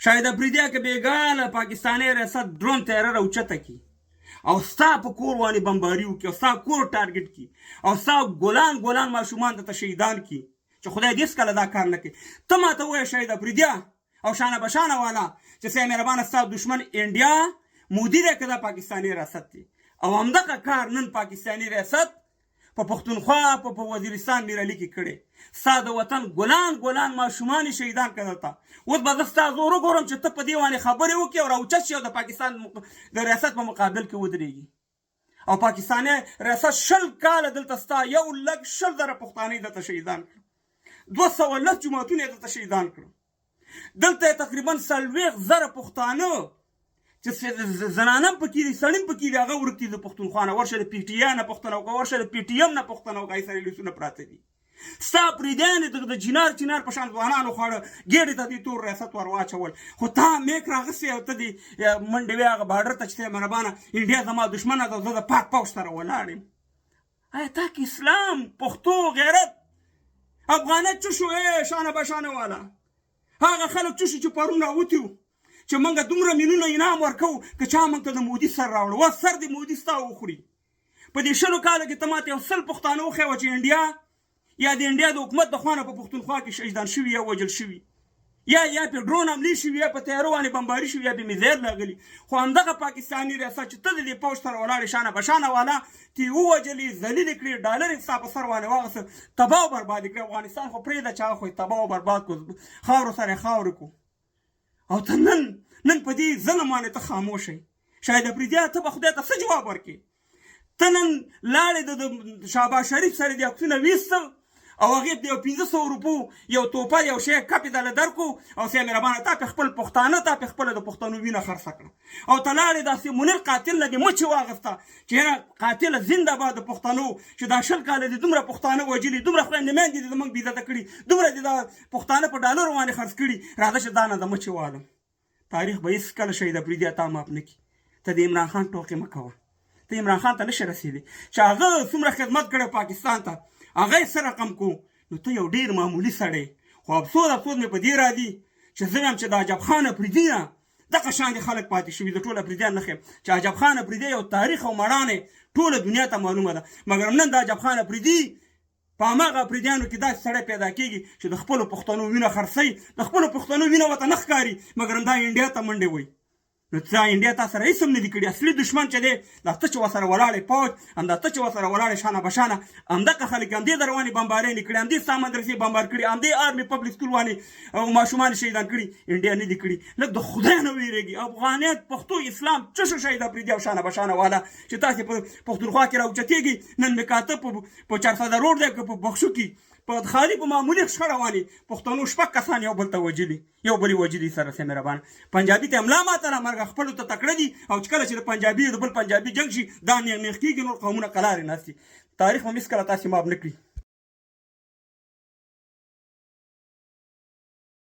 شاهد افریدیا که بیګا له پاکستاني ریاست ډرون طیاره راوچته کړي او ستا په کور باندې بمباري وکړي او ستا کور ټارګټ کړي او ستا ګلان ګلان ماشومان درته شهیدان کړي، چې خدای دې هېڅکله دا کار نه کوي، ته ماته ووایه شاهد افریدیا او شانه بشانه والا چې سه مهربانه ستا دشمن انډیا مودي دی که دا پاکستاني ریاست دی؟ او همدغه کار نن پاکستاني ریاست په پښتونخوا په وزیرستان میرعلي کې کړی. ستا د وطن ګلان ګلان ماشومان یې شهیدان کړه. دلته اوس به زه ستا زور وګورم چې ته په دې باندې خبرې وکړې او راوچت شي او د پاکستان د ریاست په مقابل کې ودرېږي. او پاکستاني ریاست 20 کاله دلته ستا 1,20,000 پښتانه یې دلته شهیدان کړل، 210 جوماتونه یې دلته شهیدان کړل. دلته تقریبا 40,000 پښتانه چې زنانه هم پکې دي، سړي هم پکې دي، هغه ورک دي د پښتونخوا نه. ورشه د پي ټي آی نه پوښتنه وکړه، ورشه د پي ټي ایم نه پوښتنه وکړه، هغې سره لیسونه پراته دي. ستا پریدیان د جنار چنار په شان ځوانانو خواړه ګېډې ته دې تور ریاست ور واچول، خو تا میک راغستی او ته دې منډې وې هغه بارډر ته چې ته مهربانه انډیا زما دښمنه ده، زه د پاک پوځ سره ولاړ یم. آیا تا کې اسلام، پښتو، غیرت، افغانیت څه شو؟ ای شانه بشانه والا، هغه خلک څه شو چې پرون راوتي وو چې موږ دومره میلیونه انعام ورکوو که چا موږ ته د مودي سر راوړ؟ وه سر دې مودي ستا وخوري. په دې 20 کالو کې ته ماته یو 100 پښتانه وښیوه چې انډیا یا د انډیا د حکومت د خوا نه په پښتونخوا کې شهیدان شوي یا وژل شوي یا په ډرون حملې شوي یا په طیارو باندې بمباري شوي یا په میزایل راغلي. خو همدغه پاکستاني ریاست چې ته د دې پوځ سره ولاړې شانه بشانه والا تی ووژلې، ذلیلې کړې، ډالر یې ستا په سر باندې واغسته، تباه او برباد یې کړې. افغانستان خو پرېږده چې هغه خو یې تباه او برباد کړو، خاورو سره یې خاورې کړو. او ته نن په دې ظلم باندې ته خاموش یې. شاهد افریدیا، ته به خدای ته څه جواب ورکړې؟ ته نن لاړې د شهباز شریف سره دې عکسونه ویستل او هغې د یو 500 روپو یو توپه یو شی کپې ته له درکو او سیا مهربانه تا پې خپل پښتانه، تا پې خپله د پښتنو وینه خرڅه کړه. او ته لاړې داسې منیر قاتل نه دې مچې واخیسته چې یاره قاتله زنده باد د پښتنو، چې دا 20 کاله دې دومره پښتانه وژلي، دومره خویندې میندې دې زموږ بېعزته کړي، دومره دې دا پښتانه په ډالرو باندې خرڅ کړي، راځه چې دا نه د مچې والم. تاریخ به هېڅکله شهید اپریدي تا معاف نه کړي. ته د عمران خان ټوقې مه کوه، ته عمران خان ته نشې رسېدی چې هغه څومره خدمت کړی پاکستان ته، هغه یې څه رقم کو. نو ته یو ډېر معمولي سړی. خو افسوس افسوس مې په دې راځي چې زه وایم چې د عجب خان اپریدي نه دغه شان دې خلک پاتې شوي. زه ټول اپریدیان نه ښیم چې عجب خان اپریدی یو تاریخ او مړانه ټوله دنیا ته معلومه ده، مګر نن د عجب خان اپریدي په هماغه اپریدیانو کې داسې سړی پیدا کېږي چې د خپلو پښتنو وینه خرڅوي، د خپلو پښتنو وینه ورته نه ښکاري، مګر دا انډیا ته منډې وایي. نو تا انډیا تا سره هېڅ هم نه دي کړي. اصلي دښمن چې دی دا ته چې ورسره ولاړې پوځ، همدا ته چې ورسره ولاړې شانه بشانه، همدغه خلک همدې د روانې بمبارۍ نه کړي، همدې ستا مدرسې بمبار کړي، همدې آرمي پبلک سکول باندې او ماشومان شهیدان کړي، انډیا نه دي کړي. لږ د خدای نه وېرېږي. افغانیت، پښتو، اسلام څه شو شهید اپریدي او شانه بشانه والا چې تاسې په پښتونخوا کې راوچتېږي؟ نن مې کاته په چارسده روډ دی که په بخشو کې په خالي په معمولي شخړه باندې پښتنو شپږ کسان یو بل ته وژلي، یو بل یې وژلي. سره سه مهربان پنجابي ته ملا ماته را مرګه، خپلو ته تکړه دي. او چې کله چې د پنجابي د بل پنجابي جنګ شي دا نیغ نیغ کېږي، نور قومونه قلارې ناست دي. تاریخ به هېڅکله تاسې معاف نه کړي.